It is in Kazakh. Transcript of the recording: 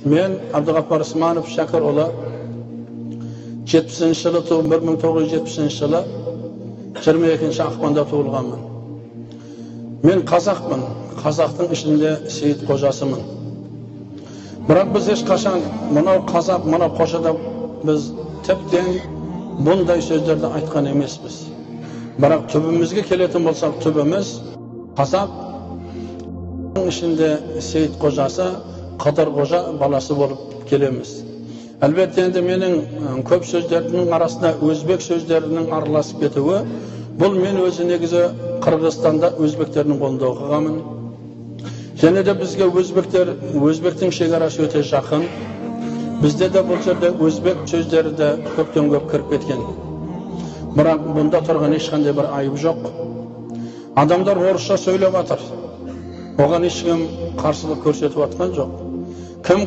Мен Әбдіғаппар Ысманов Шәкірұлы 70 жылы туып, 1970 жылы 22 ақпанда туылғанмын. Мен қазақпын, қазақтың ішінде Сейіт қожасымын. Бірақ біз ешқашан мынау қазақ, мынау қожа деп біз тіптен бұндай сөздерді айтқан емеспіз. Бірақ түбімізге келетін болсақ, түбіміз қазақ ішінде Сейіт қожасы, Қыдыр қожа баласы болып келеміз. Әлбетте, енді менің көп сөздерімнің арасында өзбек сөздерінің араласып кетуі, бұл мен өзі негізі Қырғызстанда өзбектердің қолында оқығанмын. Және де бізге өзбектер, өзбектің шекарасы өте жақын. Бізде де бұл жерде өзбек сөздері де көптен көп кіріп кеткен. Бірақ бұнда тұрған ешқандай бір айып жоқ. Адамдар орысша сөйлеп жатыр. Оған ешкім қарсылық көрсетіп жатқан жоқ. Кім